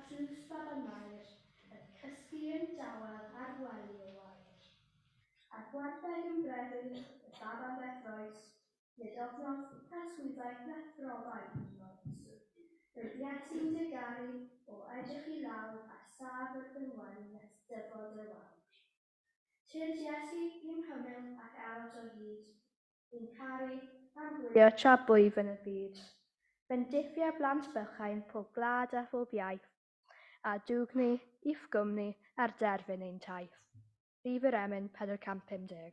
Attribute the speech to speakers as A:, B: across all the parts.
A: tlws baban Mair, yn cysgu yn dawel ar wely o wair. A gwartheg yn brefu y baban beth roes, nid ofnodd carswyddau na throfau hyd yn oes. Roedd Iesu'n dy garu o edrych i lawr a saf wrth fy ngwely nes dyfod y wawr. Tyrd Iesu i'm hymyl ac aros o hyd, i'n caru a'm gwylio tra bwyf yn y byd. Bendithia blant bychain pob gwlad a phob iaith, a dwg ni i'th gwmni ar derfyn ein taith. Rhif yr emyn 450.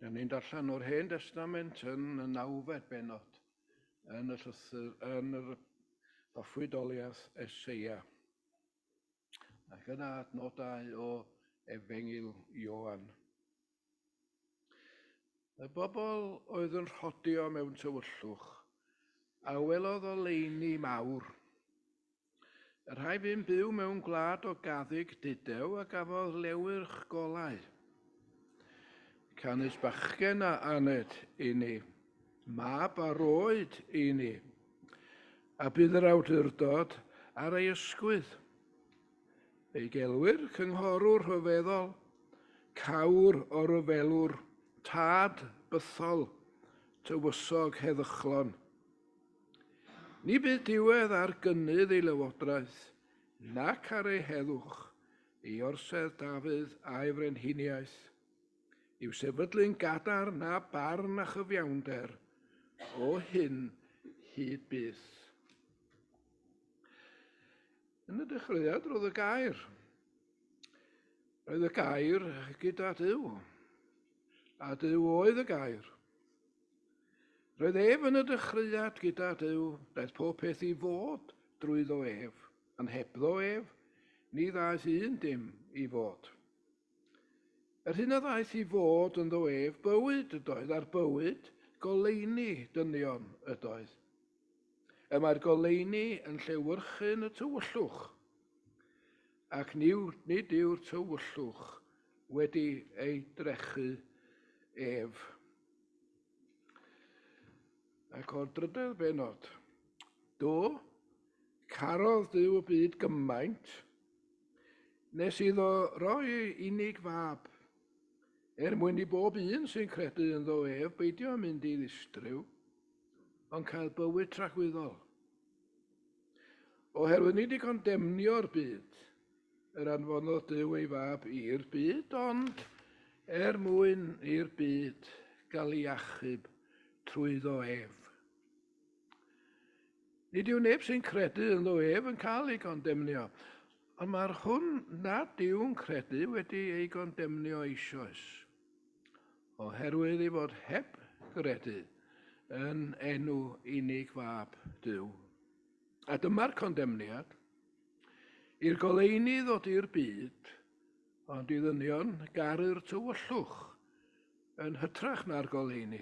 B: Dyna ni'n darllen o'r Hen Destament yn y nawfed bennod yn y llythyr, yn yr proffwydoliaeth Eseia. Ac yna adnodau o Efengyl Ioan. Y bobl oedd yn rhodio mewn tywyllwch a welodd oleuni mawr. Y rhai fu'n byw mewn gwlad o gaddug dudew a gafodd lewyrch golau. Canys bachgen a aned i ni, mab a roed i ni, a bydd yr awdurdod ar ei ysgwydd. Ei gelwir cynghorwr rhyfeddol, cawr o ryfelwr, tad bythol, tywysog heddychlon. Ni bydd diwedd ar gynnydd ei lywodraeth, nac ar ei heddwch, i orsedd Dafydd a'i frenhiniaeth, i'w sefydlu'n gadarn a barn a chyfiawnder, o hyn hyd byth. Yn y dechreuad roedd y gair. Roedd y gair gyda Duw, a Duw oedd y gair. Roedd ef yn y dechreuad gyda Duw, daeth pob peth i fod drwyddo ef, yn hebddo ef, ni ddaeth un dim i fod. Yr hyn a ddaeth i fod ynddo ef, bywyd ydoedd, a'r bywyd goleuni dynion ydoedd. Y mae'r goleuni yn llewyrchu yn y tywyllwch, ac nid yw'r tywyllwch wedi ei drechu ef. Ac o'r drydedd bennod, do, carodd Duw y byd gymaint, nes iddo roi ei unig fab, er mwyn i bob un sy'n credu ynddo ef beidio â mynd i ddistryw, ond cael bywyd tragwyddol. Oherwydd nid i gondemnio'r byd yr anfonodd Duw ei fab i'r byd, ond er mwyn i'r byd gael ei achub trwyddo ef. Nid yw neb sy'n credu ynddo ef yn cael ei gondemnio, ond mae'r hwn nad yw'n credu wedi ei gondemnio eisoes, oherwydd ei fod heb gredu yn enw unig fab Duw. A dyma'r condemniad, i'r goleuni ddod i'r byd, ond i ddynion garu'r tywyllwch yn hytrach na'r goleuni,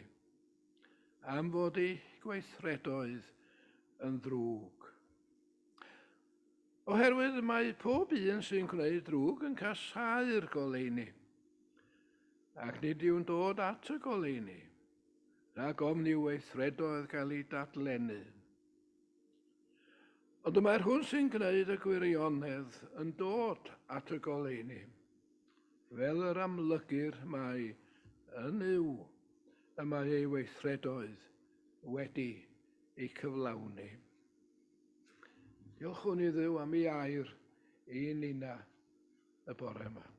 B: am fod eu gweithredoedd yn ddrwg. Oherwydd mae pob un sy'n gwneud drwg yn casáu'r goleuni, ac nid yw'n dod at y goleuni, rhag ofn i'w weithredoedd gael eu dadlennu. Ond y mae'r hwn sy'n gwneud y gwirionedd yn dod at y goleuni, fel yr amlygir mai yn Nuw y mae ei weithredoedd wedi eu cyflawni. Diolchwn i Dduw am ei air i nina y bore yma.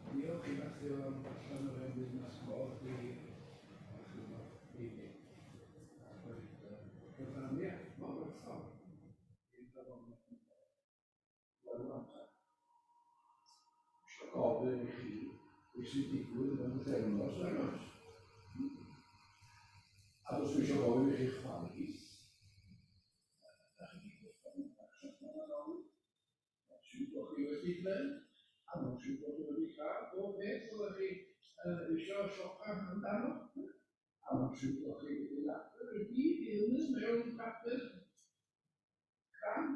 B: Diolch i Matthew am darllen yr hen ddinas mor glir a chymorth i ni. A rhoid cyfraniad mor werthfawr i'n barddoniaeth ni. Wel, amser. Eisiau gofyn i chi beth sy'n digwydd mewn pythefnos, nag oes? A does eisiau gofyn i chi chwaith. Da chi wedi gorffen y siop Nadolig? Mae'n siŵr bod chi wedi gwneud, a mae'n siŵr bod chi wedi cael pob peth oeddech chi eisiau siopa amdano. A mae'n siŵr bod chi wedi lapio i gyd i fyny mewn papur crand.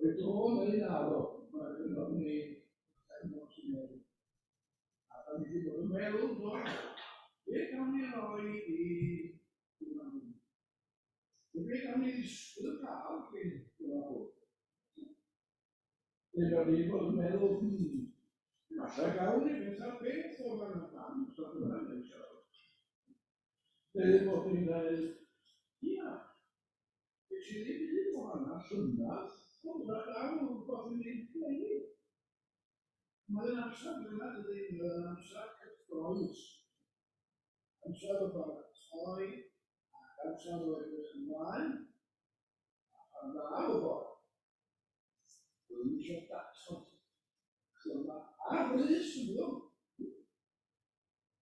B: Fe do neu naddo, mae gynnon ni pythefnos i wneud. A da ni wedi bod yn meddwl, do, be gawn ni roi i hwnna hwn? Be gawn ni ddisgwyl cael gin hwnna hwn? Be gawn ni fod yn meddwl, falle gawn ni beth ar beth o fan y fan, so hwnna'n neis iawn. Neu bod ni'n dweud, ia, ges i ddim byd o fanna llynedd, ond wrach gawn rhywbeth i wneud eleni. Mae'n amser dyna dydy, mae'n amser cyffrous. Amser o baratoi ac amser o edrych ymlaen, a phan ddaw y bore, byddwn eisiau datod clyma a brys yn byddwn.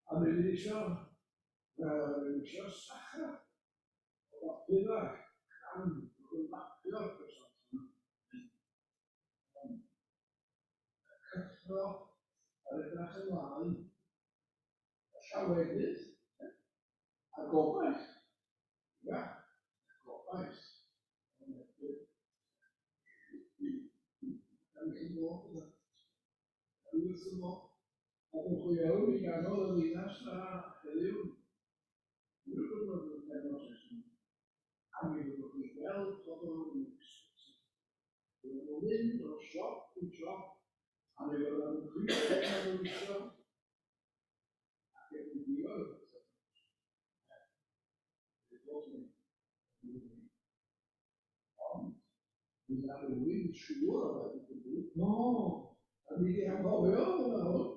B: A mi fydd eisiau, eisiau sacha o bapur a cran yn lapio'r presant yma. Y cyffro a'r edrych ymlaen y llawenydd a'r gobaith. Ia, y gobaith. Da ni chi'n bod yna. Da ni wrth y modd. A dewch chi fewn i ganol y ddinas na heddiw. Dwi'n gwybod bod yn penod sesiwn. A mi fyddwch chi'n gweld pobl yn ysbyty. Fydden nhw'n mynd o siop i siop, a mi fydden nhw'n prynu beth maen nhw isio, ac erbyn diwedd y pythefnos, bydd bob dim yn mynd. Ond, mi na rhywun siŵr o wedi dweud, no, da ni wedi anghofio hwnna hwn.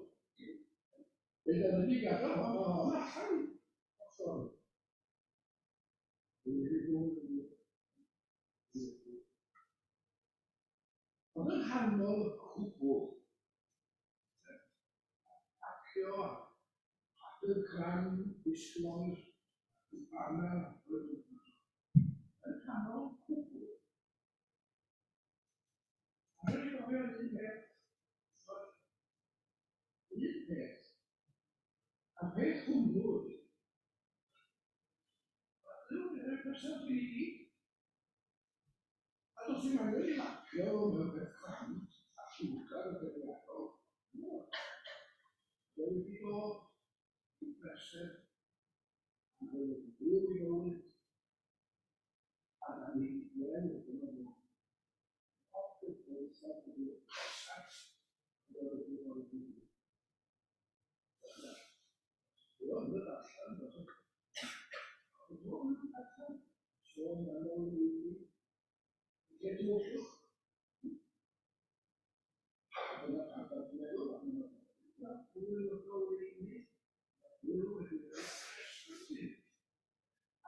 B: Be da ni wedi gadael hon, hon allan. Oh, sorry. Ond yng nghanol y cwbl, pacio a papur crand, disgloer, cwpanau, yng nghanol y cwbl, a rwy'n cofio un peth, un peth, a'r peth hwnnw ydy, Duw wedi rhoi presant i ni gyd. A does dim angen ei lapio fo mewn peth crand a lliwgar.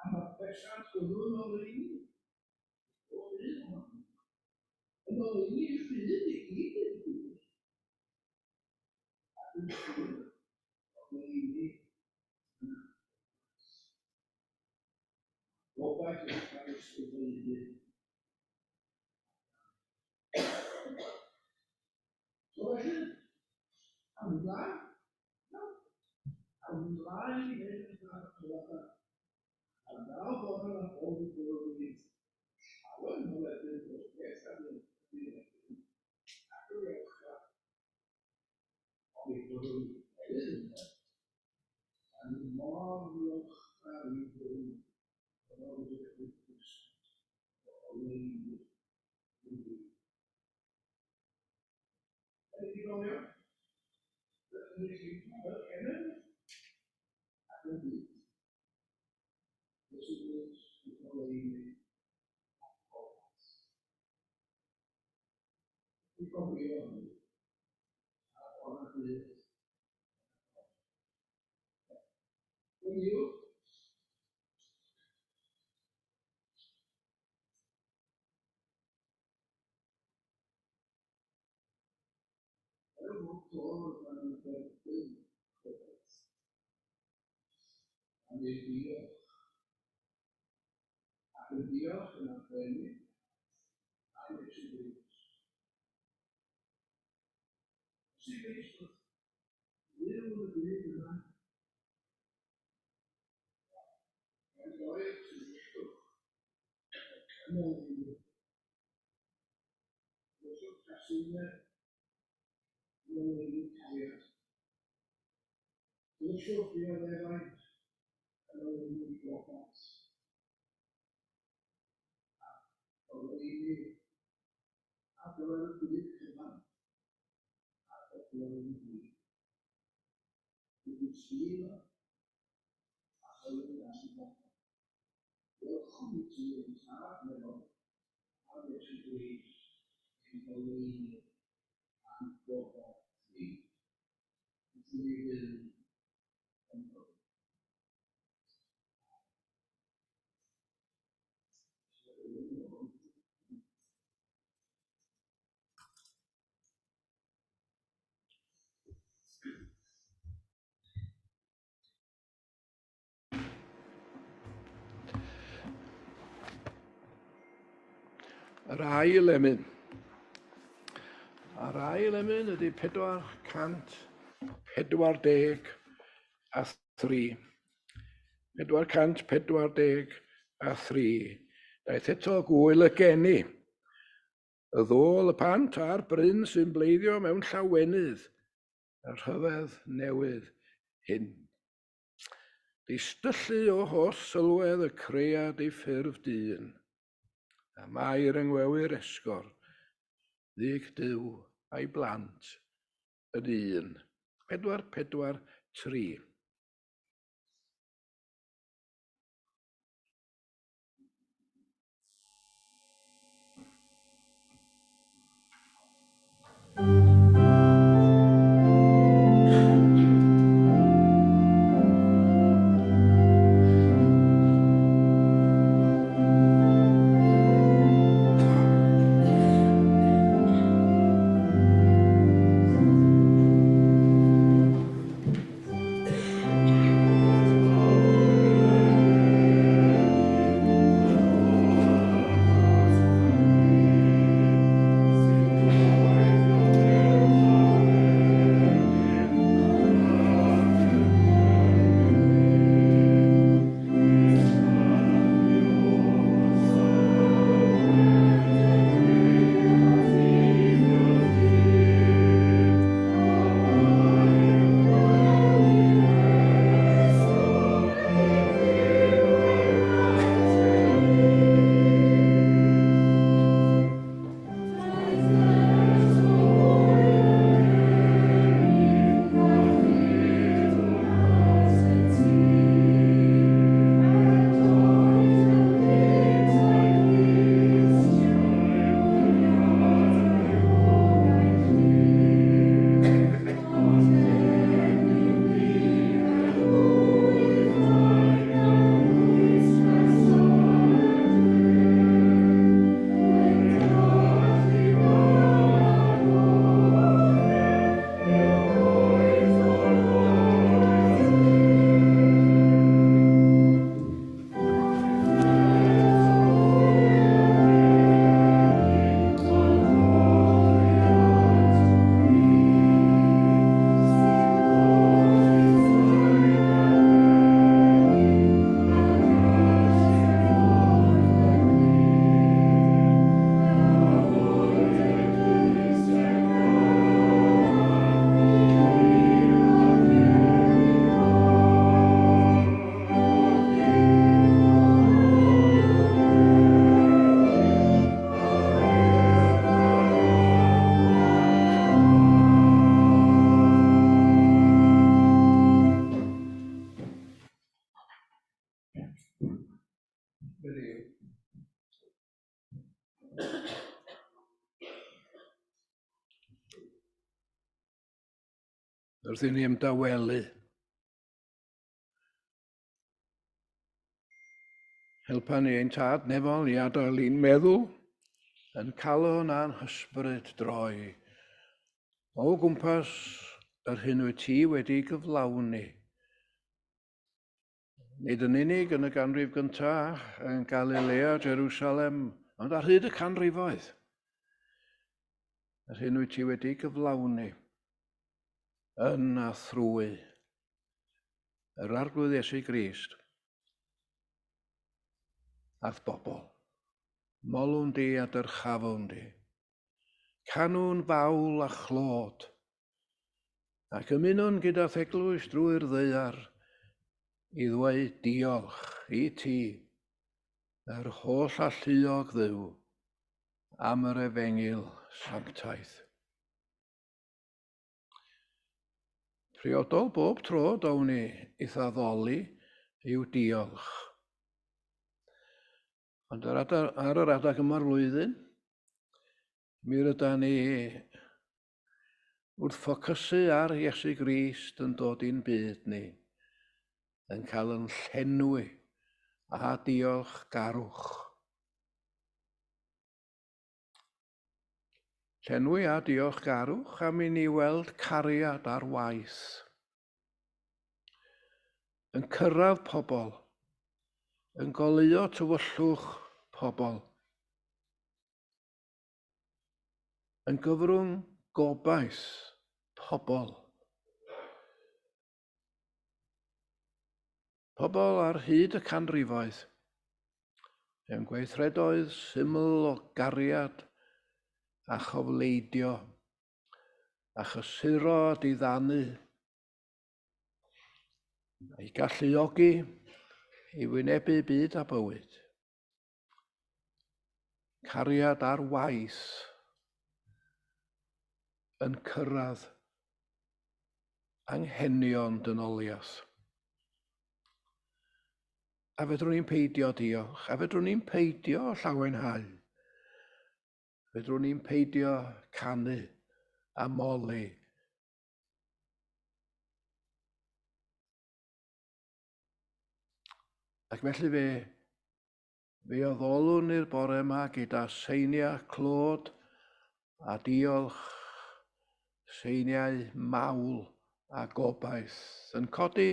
B: A mae'r pesant hwnnw'n oleuni. Bob un ohonyn nhw. Yn oleuni i'r byd i gyd, deud y gwir. Ac yn siŵr o oleuni yn Gobaith yw'r Christ y flwyddyn. So felly, awn ymlaen. Awn ymlaen i wneud y peth A naw bore ar ôl i bwrw i llawer o wledydd o'r peth a fydd yn ac yn iawcha. Ond i bwrw hefyd ynde. A ni mor ddiolchgar i Dduw bod o wedi rhoi Crist o oleuni i ni. Ydych chi'n gofio? Ydych chi'n cofio gennym ac yn byd. Iesu Grist yn goleuni a gobaith. Dwi'n gofio hynny ar bore dydd. Heddiw, Er fod dod yn derbyn gobaith, am ei diolch, ac yn diolch yn arbennig am Iesu Grist. Iesu Grist wrth fyw yn y byd yma, gan roi'r tywyllwch yn ôl i Gosod casineb yn oleuni cariad. Gosod dioddefaint yn oleuni gobaith. A oleuni ar gyfer y byd cyfan a bobl yn y byd. Wedi trin a oleuni am bobl. Diolchwn i ti ein Tad nefol am Iesu Grist ein goleuni a'n gobaith ni, wrth i ni fyw yn bywyd. Yr ail emyn. A'r ail emyn ydy 443. 443. Daeth eto gwyl y geni. Y ddôl, y pant a'r bryn sy'n bleiddio mewn llawenydd, y rhyfedd newydd hyn. Distyllu o holl sylwedd y cread ei ffurf dyn, a Mair yng ngwewyr esgor, ddig Duw a'i blant yn un. 4, 4, 3. Wrth i ni ymdawelu. Helpa ni ein tad nefol i adael i'n meddwl yn calon a'n hysbryd droi o gwmpas yr hyn wyt ti wedi gyflawni. Nid yn unig yn y ganrif gyntaf yn Galilea, Jerusalem, ond ar hyd y canrifoedd. Yr hyn wyt ti wedi gyflawni yn a thrwy yr Arglwydd Iesu Grist a'th bobl. Molwn di a dyrchafwn di. Canwn fawl a chlod, ac ymunwn gyda theglwys drwy'r ddaear i ddweud diolch i ti, yr holl alluog Dduw, am yr efengyl sanctaidd. Priodol bob tro down ni i'th addoli yw diolch. Ond ar, adar, ar yr adag yma'r flwyddyn, mi rydan ni wrth ffocysu ar Iesu Grist yn dod i'n byd ni, yn cael yn llenwi a diolch garwch. Llenwi a diolch garwch am i ni weld cariad ar waith. Yn cyrraedd pobl, yn goleuo tywyllwch pobl, yn gyfrwng gobaith pobl. Pobl ar hyd y canrifoedd, mewn gweithredoedd syml o gariad a chofleidio, a chysuro a diddanu, a'i galluogi i wynebu byd a bywyd. Cariad ar waith yn cyrraedd anghenion dynoliaeth. A fedrwn ni'n peidio diolch, a fedrwn ni'n peidio llawenhau, fedrwn ni'n peidio canu a moli. Ac felly fe, fe addolwn ni'r bore yma gyda seiniau clod a diolch, seiniau mawl a gobaith yn codi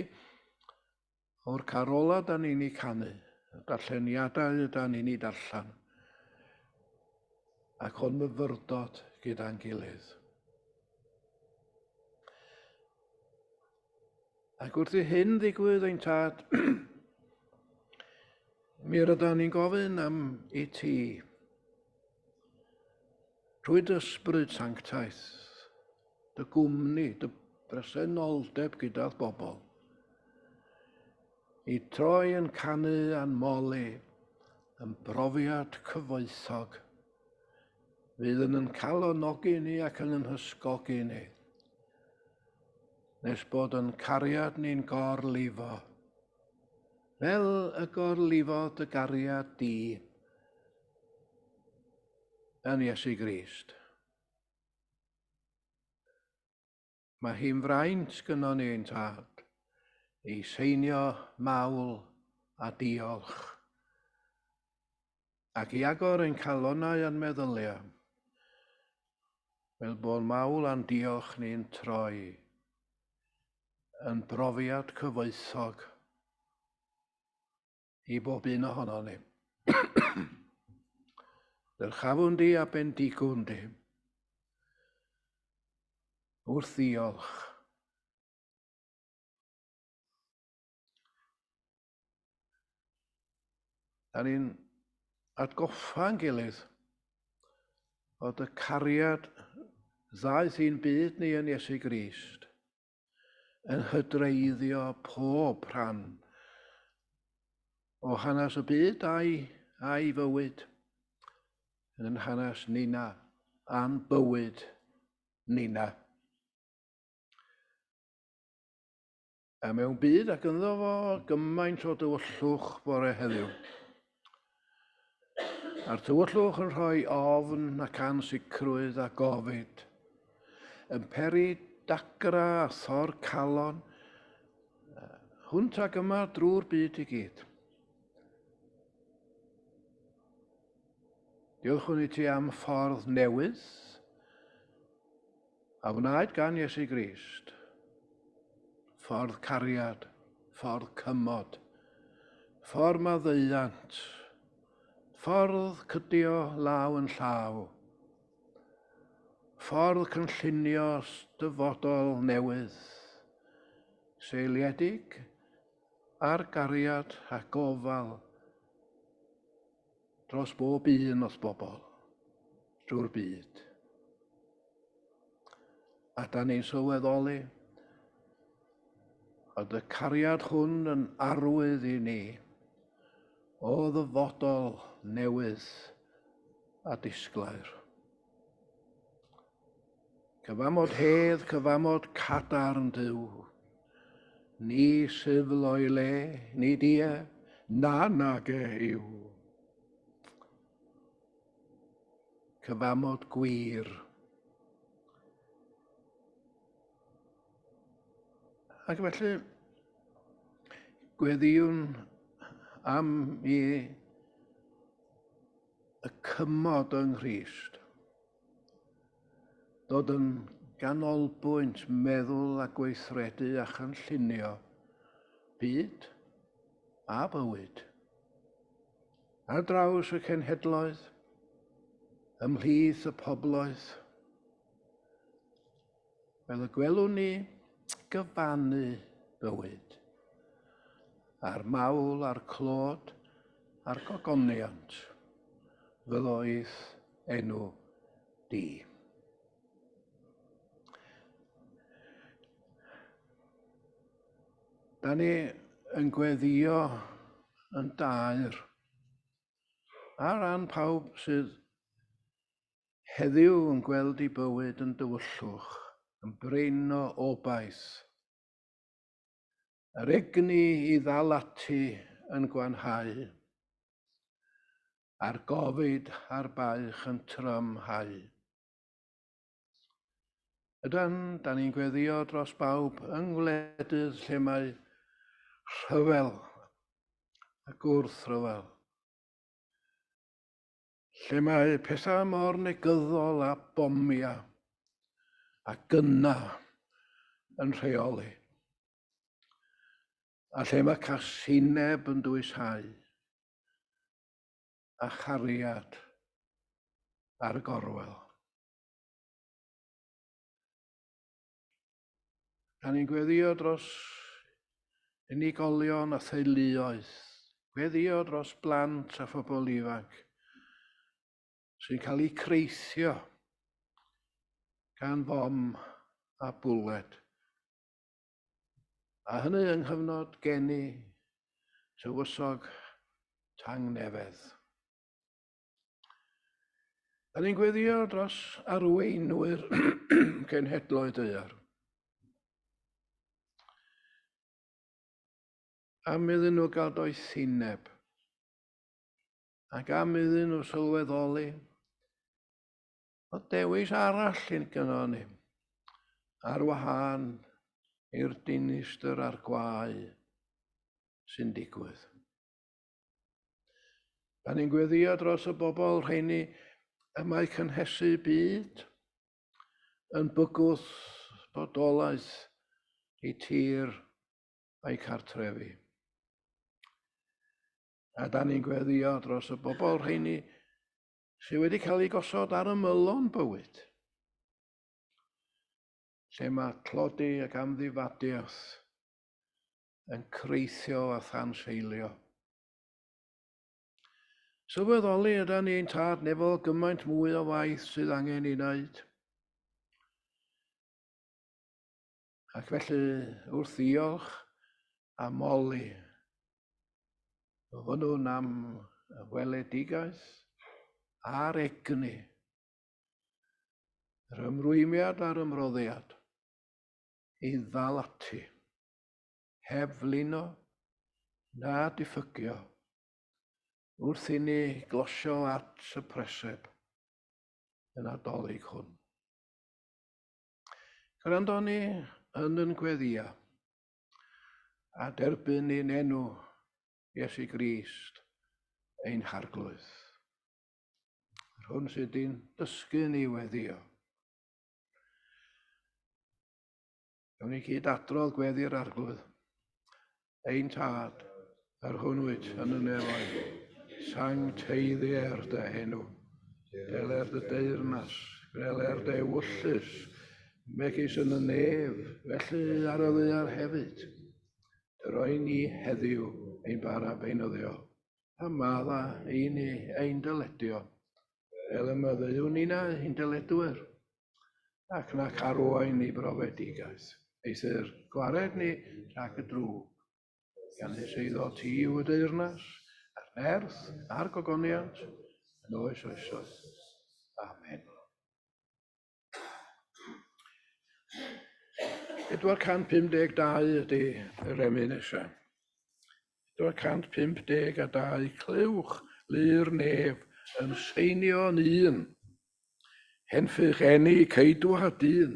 B: o'r carola da ni'n ei canu, y darlleniadau da ni'n ei darllen, ac o'n myfyrdod gyda'n gilydd. Ac wrth i hyn ddigwydd ein tad, mi rydan ni'n gofyn am i ti, trwy dy ysbryd sanctaidd, dy gwmni, dy bresenoldeb gyda'r bobl, i troi yn canu a'n moli yn brofiad cyfoethog, fydd yn yn calonogi ni ac yn yn hysgogi ni. Nes bod yn cariad ni'n gorlifo, fel y gorlifodd dy gariad di yn Iesu Grist. Mae hi'n fraint gynnon ni ein tad i seinio mawl a diolch ac i agor ein calonnau a'n meddyliau, fel bod mawl a'n diolch ni'n troi yn brofiad cyfoethog i bob un ohono ni. Dyrchafwn di a bendigwn di wrth ddiolch. Da ni'n atgoffa'n gilydd fod y cariad ddaeth i'n byd ni yn Iesu Grist yn hydreiddio pob rhan o hanes y byd a'i, a'i fywyd, yn yn hanes nina a'n bywyd nina. A mewn byd ac ynddo fo gymaint o dywyllwch bore heddiw. A'r tywyllwch yn rhoi ofn ac ansicrwydd a gofid, yn peri dagra a thor calon, hwnt ag yma drwy'r byd i gyd. Diolchwn i ti am ffordd newydd a wnaed gan Iesu Grist. Ffordd cariad, ffordd cymod, ffordd maddeuant, ffordd cydio law yn llaw, ffordd cynllunio dyfodol newydd, seiliedig ar gariad a gofal dros bob un o'th bobl drwy'r byd. A da ni'n sylweddoli fod y cariad hwn yn arwydd i ni o ddyfodol newydd a disglair. Cyfamod hedd, cyfamod cadarn Duw. Ni syfl o'i le, nid ie, na nage yw. Cyfamod gwir. Ac felly, gweddïwn am i y cymod yng Nghrist dod yn ganolbwynt meddwl a gweithredu a chynllunio byd a bywyd. Ar draws y cenhedloedd, ymhlith y pobloedd, fel y gwelwn ni gyfannu bywyd, a'r mawl a'r clod a'r gogoniant, fyddo i'th enw di. Da ni yn gweddio yn daer ar ran pawb sydd heddiw yn gweld i bywyd yn dywyllwch, yn brin o obaith. Yr egni i ddal ati yn gwanhau, a'r gofid a'r baich yn trymhau. Ydan, da ni'n gweddio dros bawb yng ngwledydd lle mae rhyfel a gwrthryfel. Lle mae pethau mor negyddol a bomia a gynna yn rheoli. A lle mae casineb yn dwyshau a chariad ar y gorwel. Da ni'n gweddio dros unigolion a theuluoedd, gweddio dros blant a phobl ifanc sy'n cael eu creithio gan fom a bwled. A hynny yng nghyfnod geni tywysog tangnefedd. Da ni'n gweddio dros arweinwyr cenhedloedd daear. Am iddyn nhw gael doethineb ac am iddyn nhw sylweddoli fod dewis arall yn gynno ni ar wahân i'r dinistr a'r gwae sy'n digwydd. Da ni'n gweddio dros y bobl rheini y mae cynhesu byd yn bygwth bodolaeth i tir a'i cartrefi. A da ni'n gweddio dros y bobl rheini sydd wedi cael eu gosod ar ymylon bywyd, lle mae tlodi ac amddifadiaeth yn creithio a thanseilio. Sylweddoli yda ni ein tad nefol gymaint mwy o waith sydd angen ei wneud. Ac felly, wrth ddiolch a moli, gofynnwn am y weledigaeth a'r egni, yr ymrwymiad a'r ymroddiad i ddal ati. heb flino na diffygio wrth i ni glosio at y preseb y Nadolig hwn. Gwrando ni yn yn gweddia a derbyn ni'n enw Iesu Grist ein Harglwydd. Yr hwn sydd di'n dysgu ni weddio. Gawn ni gyd adrodd gweddi'r Arglwydd. Ein Tad, yr hwn wyt yn y nefoedd, sancteiddier dy enw. Deler dy deyrnas, gweler dy ewyllys, megis yn y nef, felly ar y ddaear hefyd. Dy roi ni heddiw ein bara beunyddiol, a madda i ni ein dyledion, fel y maddeuwn ninnau ein dyledwyr. Ac nac arwain i brofedigaeth, eithr gwared ni rhag y drwg. Gan eiddo ti yw y deyrnas, a'r nerth, a'r gogoniant, yn oes oesoedd. Amen. 452 ydy yr emyn nesaf. 452 Clywch lu'r nef yn seinio'n un. Henffych eni ceidwad dyn.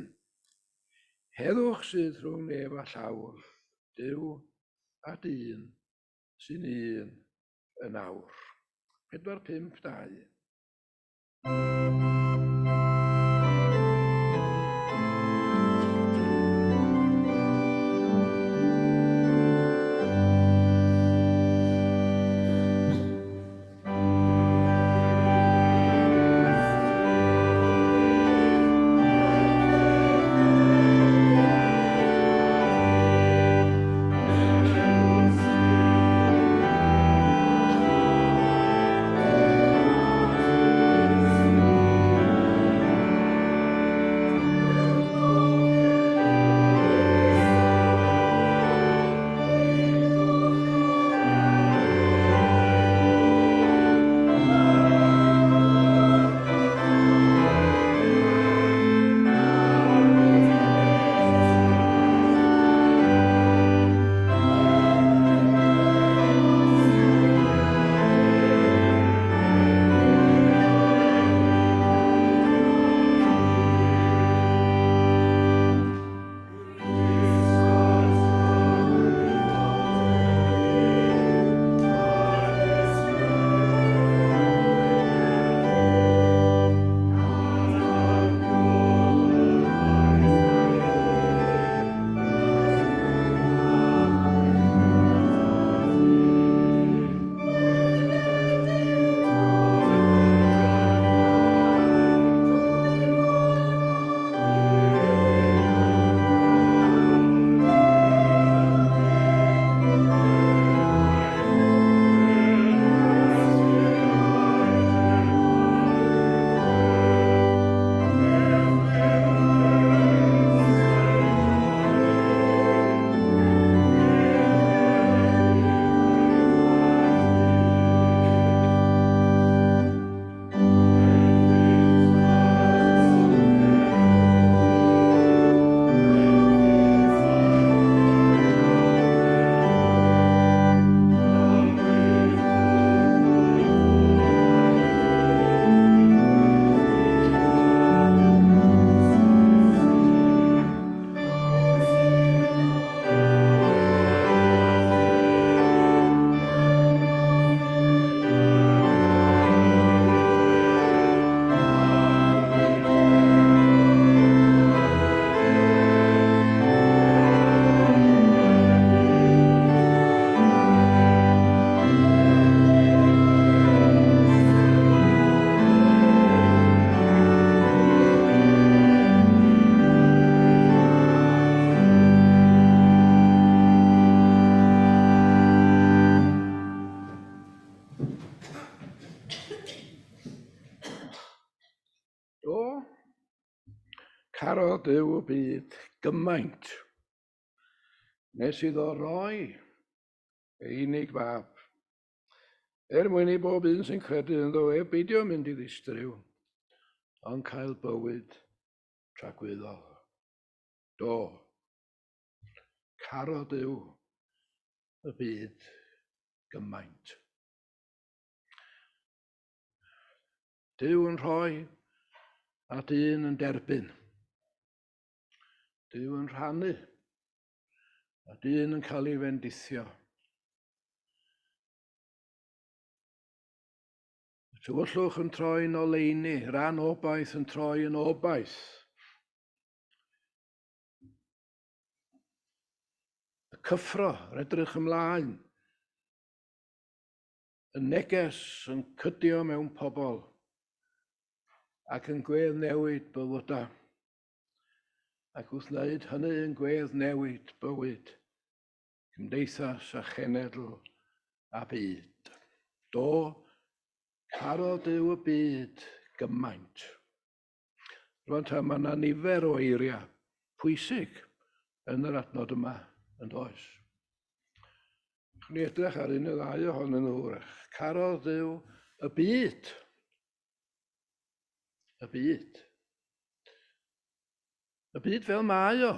B: Heddwch sydd rhwng nef a llawr, Duw a dyn sy'n un yn awr. 452. Do, carodd Duw y byd gymaint, nes iddo roi ei unig fab, er mwyn i bob un sy'n credu ynddo ef beidio mynd i ddistryw, ond cael bywyd tragwyddol. Do, carodd Duw y byd gymaint. Duw yn rhoi a dyn yn derbyn. Duw yn rhannu, a dyn yn cael ei fendithio. Y tywyllwch yn troi'n oleuni, yr anobaith yn troi yn obaith. Y cyffro, yr edrych ymlaen, y neges yn cydio mewn pobl ac yn gwedd newid bywydau. Ac wrth wneud hynny yn gwedd newid bywyd, cymdeithas a chenedl a byd. Do, carodd Duw y byd gymaint. Rwan ta, mae yna nifer o eiriau pwysig yn yr adnod yma, yn does? Chwn ni edrych ar un neu ddau ohonyn nhw wrach. Carodd Dduw y byd. Y byd. Y byd fel mae o.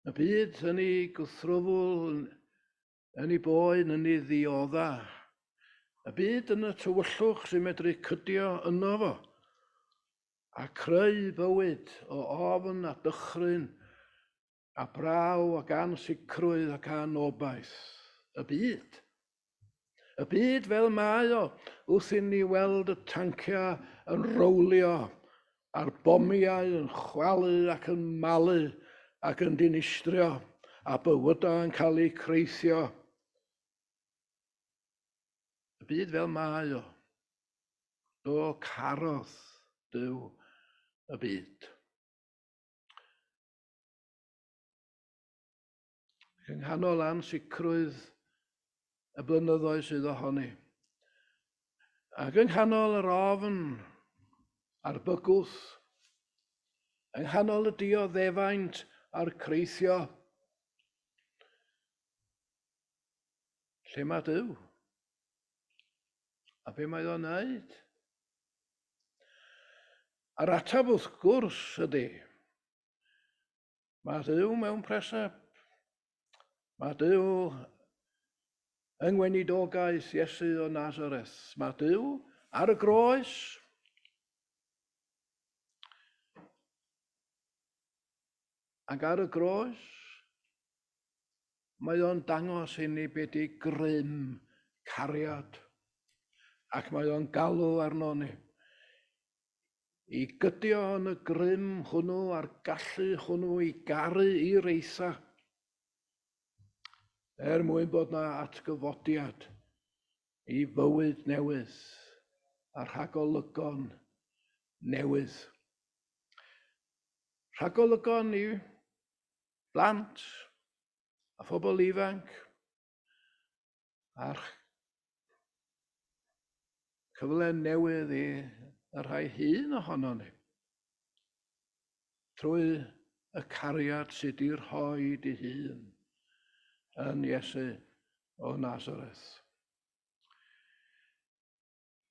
B: Y byd yn ei gwthrwfl, Yn ei boen, yn ei ddiodda. Y byd yn y tywyllwch sy'n medru cydio yno fo, a creu bywyd o ofn a dychryn, a braw ac ansicrwydd ac anobaith. Y byd. Y byd fel mae o, wrth i ni weld y tanciau yn rowlio, a'r bomiau yn chwalu ac yn malu ac yn dinistrio, a bywydau yn cael eu creithio. Y byd fel mae o. Do carodd Duw y byd. Yng nghanol ansicrwydd y blynyddoedd sydd ohoni, ac yng nghanol yr ofn a'r bygwth, yng nghanol y dioddefaint a'r creithio, lle mae Duw? A be mae o'n wneud? A'r ateb wrth gwrs ydy, Mae Duw mewn preseb. Mae Duw yng ngweinidogaeth Iesu o Nazareth. Mae Duw ar y groes. Ac ar y groes, mae o'n dangos i ni beth di grym cariad. Ac mae o'n galw arno ni I gydio yn y grym hwnnw a'r gallu hwnnw i garu i'r eitha, er mwyn bod na atgyfodiad i fywyd newydd a rhagolygon newydd. Rhagolygon i blant a phobl ifanc A'r cyfle newydd i y rhai hŷn ohonon ni, trwy y cariad sydd di rhoi di hun yn Iesu o Nazareth.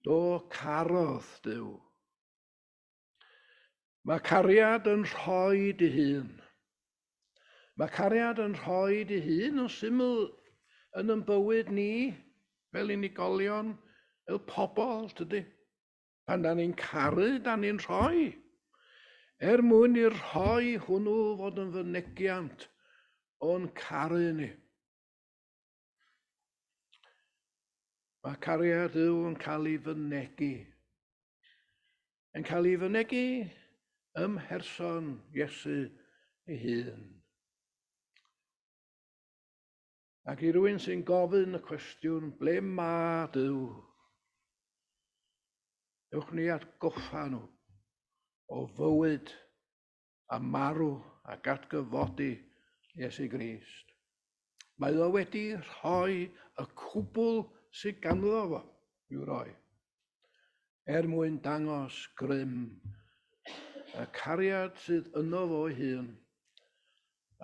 B: Do carodd Duw. Mae cariad yn rhoi dy hun. Mae cariad yn rhoi dy hun yn syml yn yn bywyd ni, fel unigolion, fel pobl, tydi? Pan da ni'n caru, da ni'n rhoi. Er mwyn i'r rhoi hwnnw fod yn fynegiant o'n caru ni. Mae cariad Duw yn cael ei fynegi. Yn cael ei fynegi ym mherson Iesu ei hun. Ac i rywun sy'n gofyn y cwestiwn, ble mae Duw? Ewch ni atgoffa nhw o fywyd a marw ac atgyfodi Iesu Grist. Mae o wedi rhoi y cwbl sydd ganddo fo i'w roi, er mwyn dangos grym y cariad sydd yno fo'i hun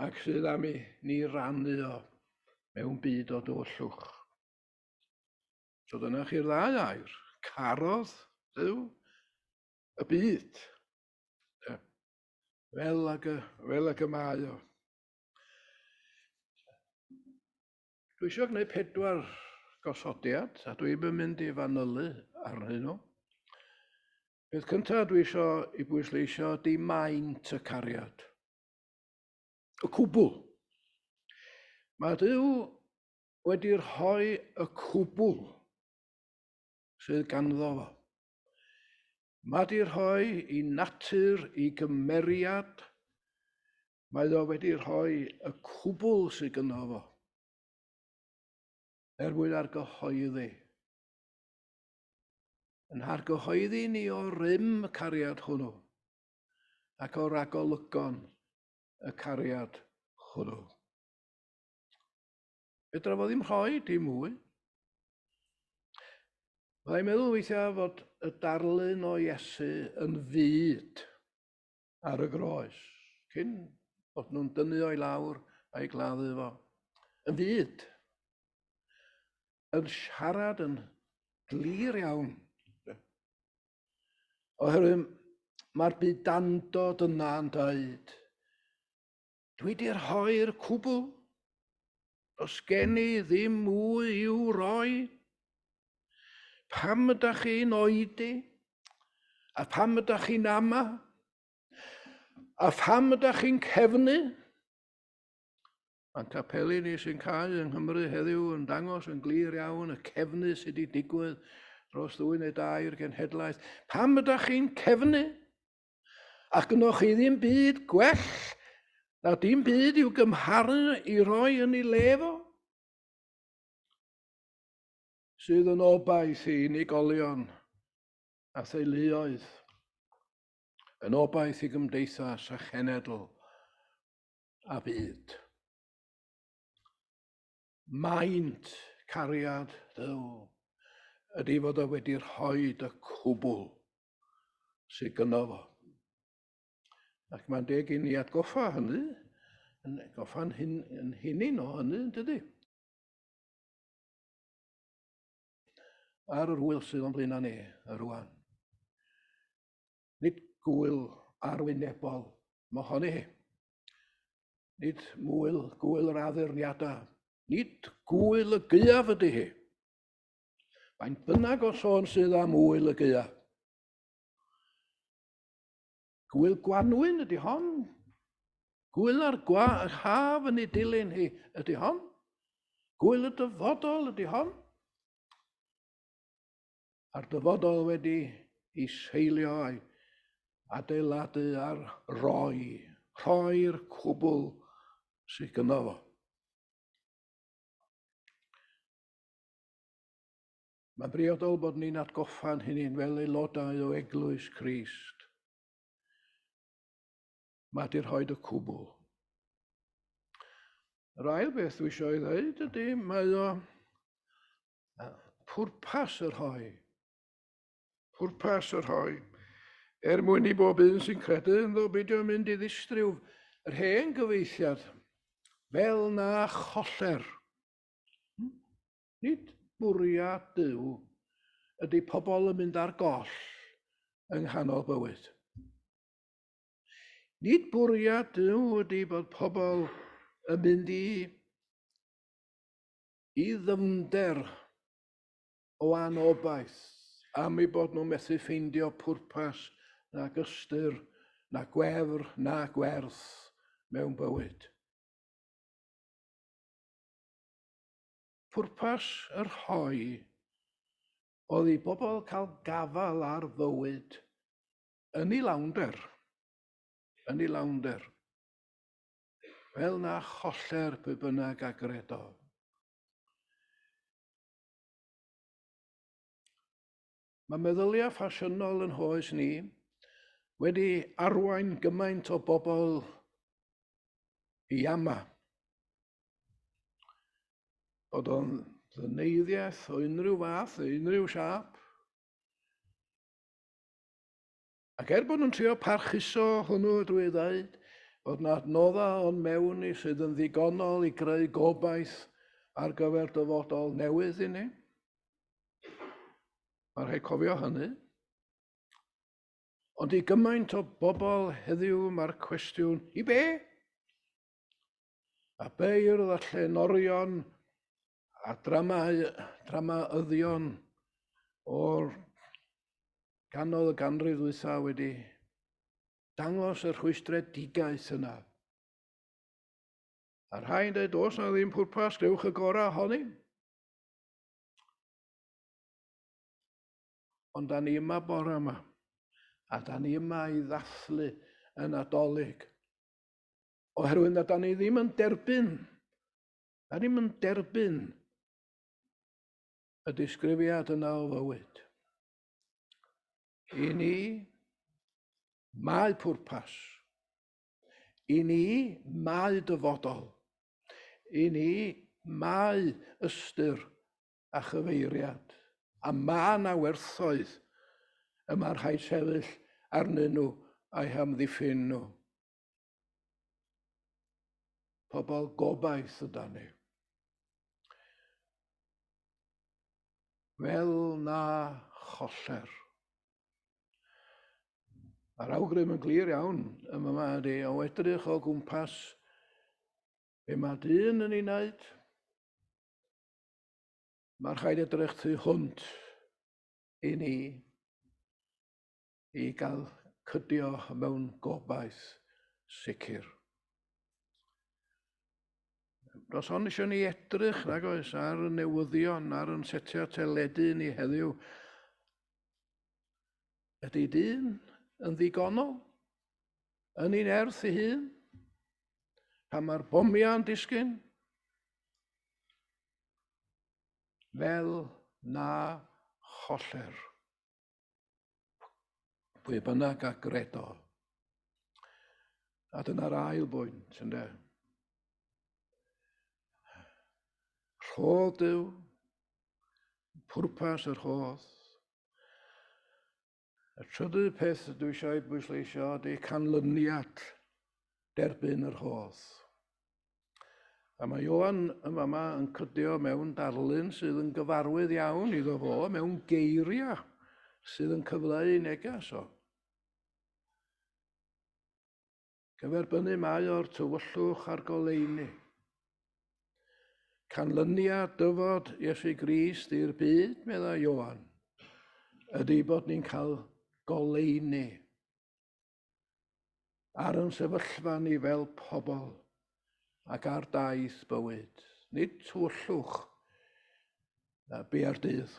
B: ac sydd am i ni rannu o mewn byd o dywyllwch. So dyna chi'r ddau air. Carodd Dduw y byd. Fel ag y, fel ag y mae o. Dwi eisiau gwneud pedwar gosodiad, a dwi'n mynd i fanylu arnyn nhw. Peth cyntaf dwi eisiau i bwysleisio ydy maint y cariad. Y cwbl. Mae Duw wedi rhoi y cwbl sydd ganddo fo. Mae di rhoi i natur, i gymeriad, mae o wedi rhoi y cwbl sydd ganddo fo. Er mwyn argyhoeddi. Yn hargyhoeddi ni o rym y cariad hwnnw ac o ragolygon y cariad hwnnw. Fedra fo ddim rhoi dim mwy. Byddai'n meddwl weithiau fod y darlun o Iesu yn fud ar y groes, cyn bod nhw'n dynnu o'i lawr a'i gladdu fo. Yn fud. Yn siarad yn glir iawn. Oherwydd mae'r byd dandod yna yn dweud, Dwi di rhoi'r cwbl. Does gen i ddim mwy i'w roi. Pam ydych chi'n oedi? A pam ydych chi'n ama? A pham ydych chi'n cefnu? Mae'n capeli ni sy'n cau yng Nghymru heddiw yn dangos yn glir iawn y cefnu sydd wedi digwydd dros ddwy neu dair genhedlaeth. Pam ydych chi'n cefnu? Ac gynnoch chi ddim byd gwell na dim byd i'w gymharu i roi yn ei le fo? Sydd yn obaith i unigolion a theuluoedd, yn obaith i gymdeithas a chenedl a byd. Maint cariad Duw ydy fod o wedi rhoi y cwbl sydd gynno fo. Ac mae'n deg i ni atgoffa hynny, yn goffa'n hyn, yn hunain o hynny, yn dydy? Ar yr wyl sydd o'n blaenau ni, y rwan. Nid gwyl arwynebol mohoni hi. Nid mwyl gwyl yr addurniadau. Nid gwyl y gaeaf ydy hi. Faint bynnag o sôn sydd am ŵyl y gaeaf. Gwyl gwanwyn ydy hon. Gwyl ar gwa yr haf yn ei dilyn hi ydy hon. Gwyl y dyfodol ydy hon. A'r dyfodol wedi ei seilio a'i adeiladu ar roi, rhoi'r cwbl sydd gynno fo. Mae'n briodol bod ni'n atgoffa'n hunain fel aelodau o Eglwys Crist. Mae di rhoi y cwbl. Yr ail beth dwi eisiau ei ddweud ydy mae o pwrpas y rhoi. Pwrpas y rhoi. Er mwyn i bob un sy'n credu ynddo beidio mynd i ddistryw yr hen gyfeithiad fel na choller. Nid bwriad Duw ydy pobl yn mynd ar goll yng nghanol bywyd. Nid bwriad Duw ydy bod pobl yn mynd i i ddyfnder o anobaith am eu bod nhw'n methu ffeindio pwrpas nag ystyr na gwefr na gwerth mewn bywyd. Pwrpas y rhoi oedd i bobl cael gafael ar fywyd yn ei lawnder, yn ei lawnder, fel na choller pwy bynnag a gredo. Mae meddyliau ffasiynol yn hoes ni wedi arwain gymaint o bobl i ama. Bod o'n ddyneiddiaeth o unrhyw fath, o unrhyw siâp. Ac er bod nhw'n trio parchuso hwnnw drwy ddeud bod 'na adnoddau o'n mewn ni sydd yn ddigonol i greu gobaith ar gyfer dyfodol newydd i ni, mae rhaid cofio hynny. Ond i gymaint o bobl heddiw mae'r cwestiwn, i be? A beirdd a llenorion a dramau, dramayddion o'r ganol y ganrif ddwytha wedi dangos y rhwystredigaeth yna. A rhai'n dweud, does na ddim pwrpas, gwnewch y gorau ohoni. Ond da ni yma bore yma, a da ni yma i ddathlu y Nadolig. Oherwydd na da ni ddim yn derbyn, da ni'm yn derbyn y disgrifiad yna o fywyd. I ni, mae pwrpas. I ni, mae dyfodol. I ni, mae ystyr a chyfeiriad. A mae yna werthoedd y mae rhaid sefyll arnyn nhw a'u hamddiffyn nhw. Pobl gobaith ydan ni. Fel na choller. Mae'r awgrym yn glir iawn yma yma ydy o edrych o gwmpas be mae dyn yn ei wneud. Mae'n rhaid edrych tu hwnt i ni i gael cydio mewn gobaith sicr. Does ond eisiau ni edrych, nag oes, ar y newyddion, ar yn setiau teledu ni heddiw. Ydy dyn yn ddigonol? Yn ei nerth ei hun? Pan mae'r bomiau'n disgyn? Fel na choller. Pwy bynnag a gredo. A dyna'r ail bwynt, ynde? Rhodd Duw, pwrpas y rhodd. Y trydydd peth dwi eisiau ei bwysleisio ydy canlyniad derbyn y rhodd. A mae Ioan yn fama yn cydio mewn darlun sydd yn gyfarwydd iawn iddo fo, mewn geiriau sydd yn cyfleu ei neges o. Cyferbynnu mae o'r tywyllwch a'r goleuni. Canlyniad dyfod Iesu Grist i'r byd, meddai Ioan, ydy bod ni'n cael goleuni ar yn sefyllfa ni fel pobl ac ar daith bywyd. Nid tywyllwch bia'r dydd.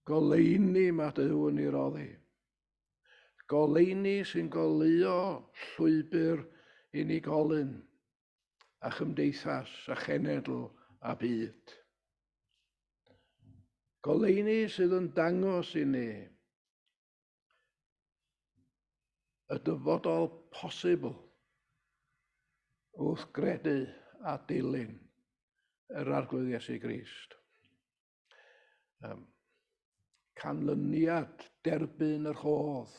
B: Goleuni mae Duw yn ei roddi. Goleuni sy'n goleuo llwybr unigolyn a chymdeithas a chenedl a byd. Goleuni sydd yn dangos i ni y dyfodol posibl wrth gredu a dilyn yr Arglwydd Iesu Grist. Canlyniad derbyn y rhodd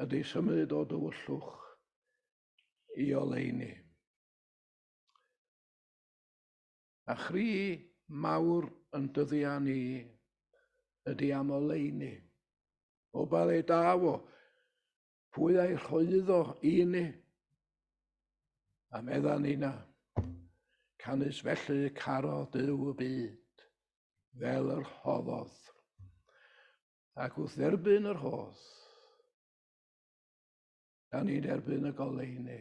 B: ydy symud o dywyllwch i oleuni. A chri mawr yn dyddiau ni ydy am oleuni. O ba le daw o? Pwy a'i rhoedd o i ni? A medda ni na. Canys felly carodd Duw y byd, fel yr rhoddodd. Ac wrth dderbyn y rhodd, da ni'n derbyn y goleuni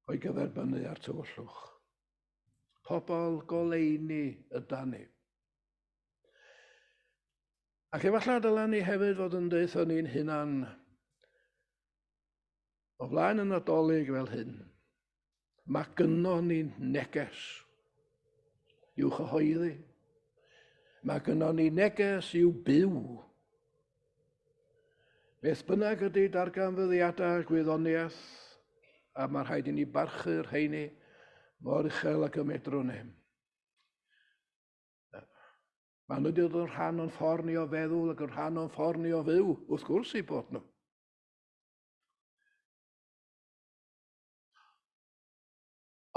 B: o'i gyferbynnu â'r tywyllwch. Pobl goleuni yda ni. Ac efallai dylen ni hefyd fod yn deutha ni'n hunan o flaen y Nadolig fel hyn. Mae gynnon ni neges i'w chyhoeddi. Mae gynnon ni neges i'w byw. Beth bynnag ydy darganfyddiadau gwyddoniaeth, a mae rhaid i ni barchu'r rheini mor uchel ag y medrwn ni. Maen nhw wedi dod yn rhan o'n ffordd ni o feddwl ac yn rhan o'n ffordd ni o fyw, wrth gwrs eu bod nhw.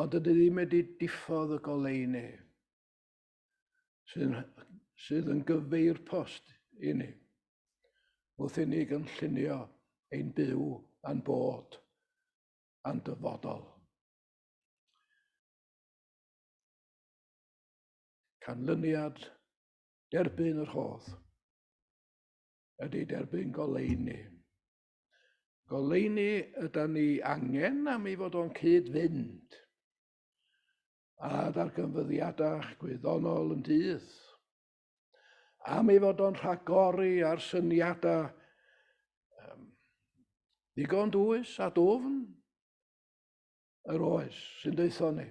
B: Ond dydy ddim wedi diffodd y goleuni sydd, sydd yn gyfeirpost i ni wrth i ni gynllunio ein byw a'n bod a'n dyfodol. Canlyniad. Derbyn y rhodd ydy derbyn goleuni. Goleuni yda ni angen am ei fod o'n cyd-fynd a darganfyddiadau gwyddonol yn dydd. Am ei fod o'n rhagori ar syniadau um, ddigon dwys a dwfn yr oes sy'n deutho ni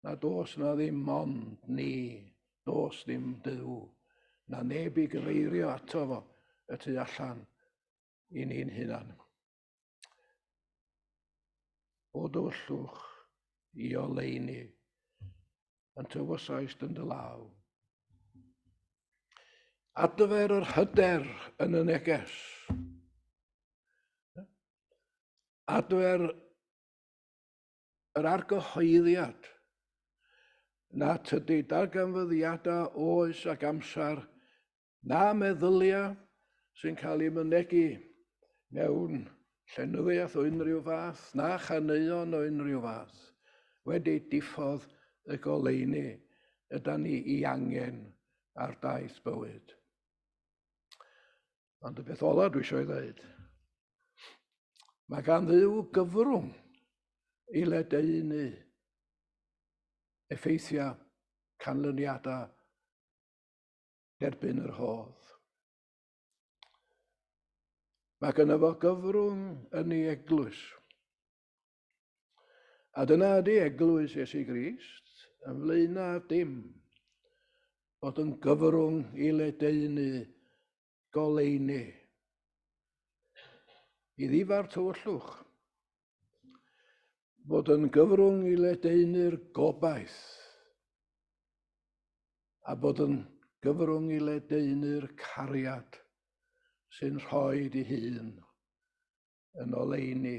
B: na dos na ddim ond ni, dos ddim Duw, na neb i gyfeirio ato fo y tu allan i ni'n hunan. O dywyllwch i oleuni yn tywysaist yn dy law. Adfer yr hyder yn y neges. Adfer yr argyhoeddiad na tydi darganfyddiadau oes ac amser na meddyliau sy'n cael eu mynegi mewn llenyddiaeth o unrhyw fath na chaneuon o unrhyw fath wedi diffodd y goleuni yda ni i angen ar daith bywyd. Ond y beth ola dwi eisiau ei ddeud, mae gan Dduw gyfrwng i ledaenu effeithiau canlyniadau derbyn yr hodd. Mae gynno fo gyfrwng yn ei eglwys. A dyna ydy eglwys Iesu Grist, yn flaenaf dim, fod yn gyfrwng i ledaenu goleuni, i ddifa'r tywyllwch, fod yn gyfrwng i ledaenu'r gobaith, a bod yn gyfrwng i ledaenu'r cariad sy'n rhoi di hun yn oleuni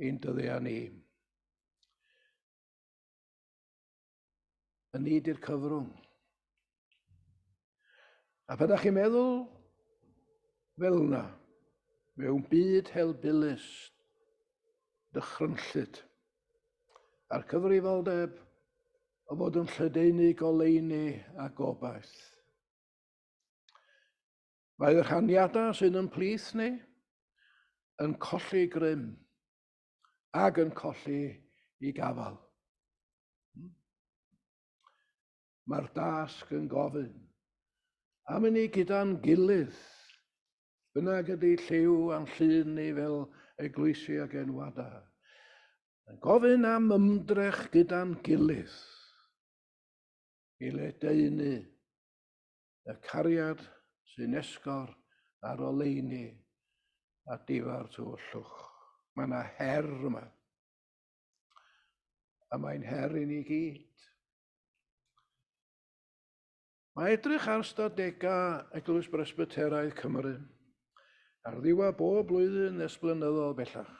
B: i'n dyddiau ni. Y ni di'r cyfrwng. A pan ydych chi'n meddwl fel yna, mewn byd helbulus, dychrynllyd, a'r cyfrifoldeb o fod yn lledaenu goleuni a gobaith. Mae y rhaniadau sydd yn plith ni yn colli grym ac yn colli i gafael. Hmm? Mae'r dasg yn gofyn am i ni gyda'n gilydd, bynnag ydy lliw a'n llun ni fel eglwysi ac enwadau, yn gofyn am ymdrech gyda'n gilydd i ledaenu Y cariad sy'n esgor ar oleuni a difa'r tywyllwch. Mae yna her yma. A mae'n her i ni gyd. Mae edrych ar stadegau Eglwys Bresbyteraidd Cymru ar ddiwedd bob blwyddyn ers blynyddoedd bellach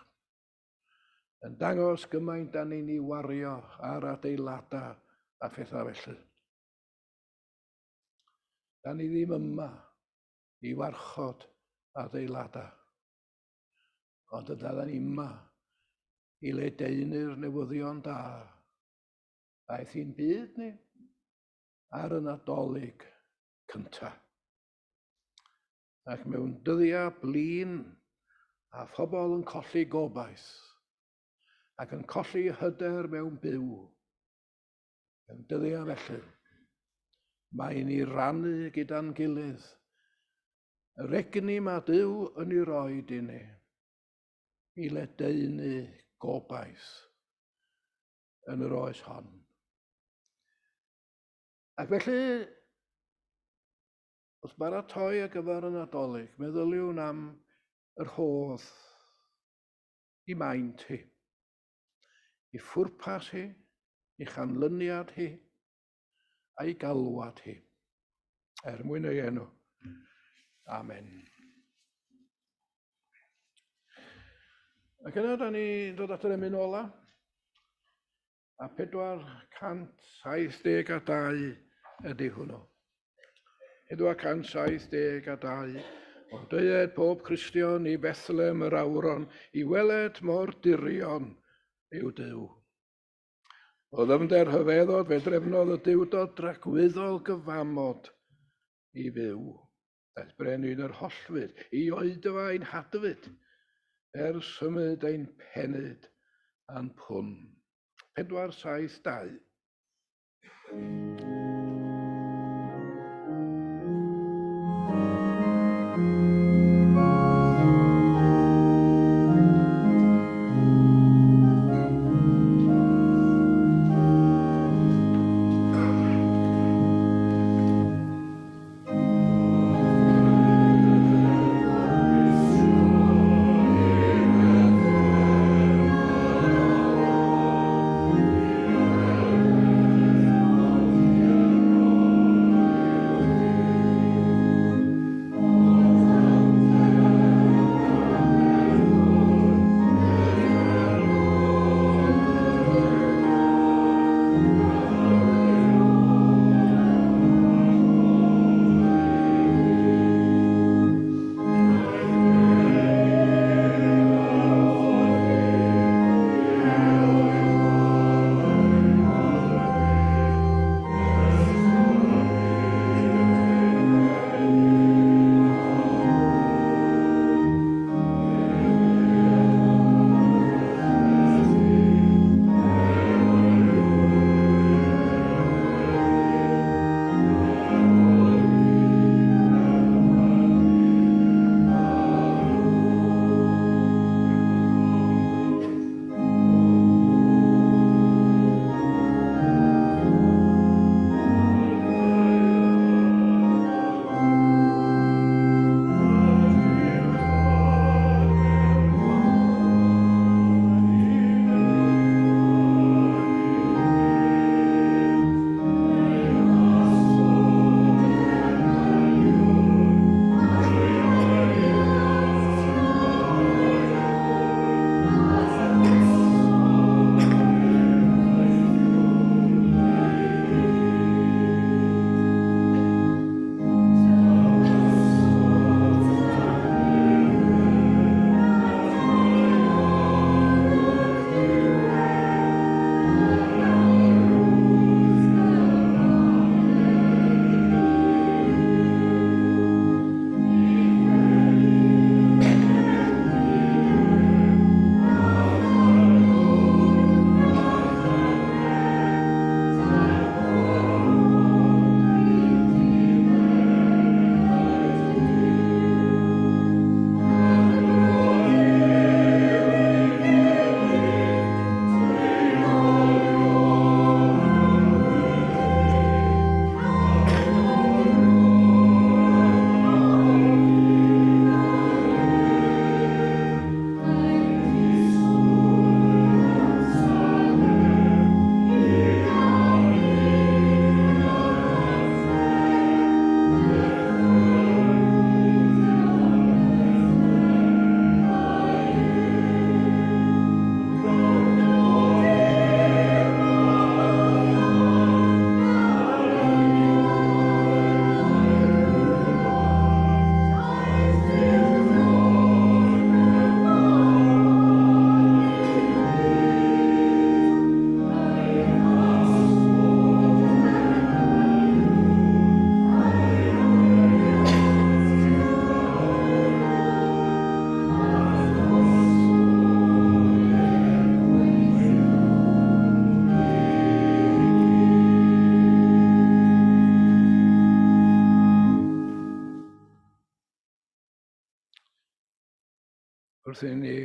B: yn dangos gymaint da ni'n ei wario ar adeiladau a phethau felly. Da ni ddim yma i warchod adeiladau, ond yda da ni yma i ledaenu'r newyddion da. Aeth hi'n byd ni ar y Nadolig cyntaf. Ac mewn dyddiau blin a phobl yn colli gobaith ac yn colli hyder mewn byw, Mewn dyddiau felly, mae i ni rannu gyda'n gilydd yr egni mae Duw yn ei roed i ni i ledaenu gobaith yn yr oes hon. Ac felly, wrth baratoi ar gyfer y Nadolig, meddyliwn am yr hodd i maint hi. I phwrpas hi, i chanlyniad hi, a'i galwad hi, er mwyn ei enw. Amen. Ac yna, da ni'n dod at yr emyn ola, a 472 ydy hwnnw. 472 O deued pob Cristion i Bethlehem yr awron i weled mor dirion yw Duw. O ddyfnder rhyfeddod fe drefnodd y Duwdod dragwyddol gyfamod i fyw. Daeth brenin yr hollfyd i oedfa ein hadfyd, er symud ein penyd a'n pwn. 472. Wrth i ni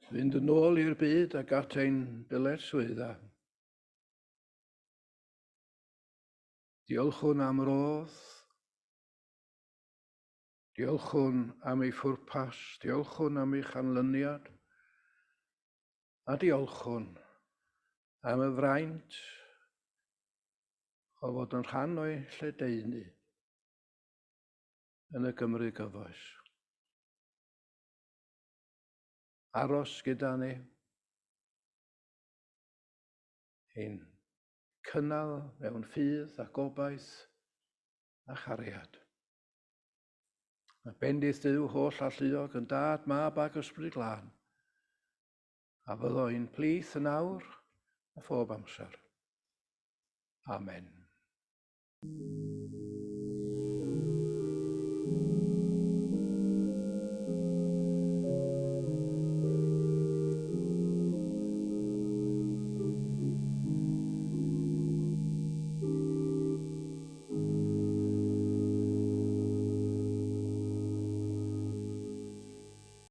B: fynd yn ôl i'r byd ac at ein dyletswyddau, diolchwn am rodd, diolchwn am ei phwrpas, diolchwn am ei chanlyniad, a diolchwn am y fraint o fod yn rhan o'i lledaenu yn y Gymru gyfoes. Aros gyda ni, ein cynnal mewn ffydd a gobaith a chariad. Mae bendith Duw holl alluog yn Dad, Mab ac Ysbryd Glân, a fyddo i'n plith yn awr. a phob amser. Amen.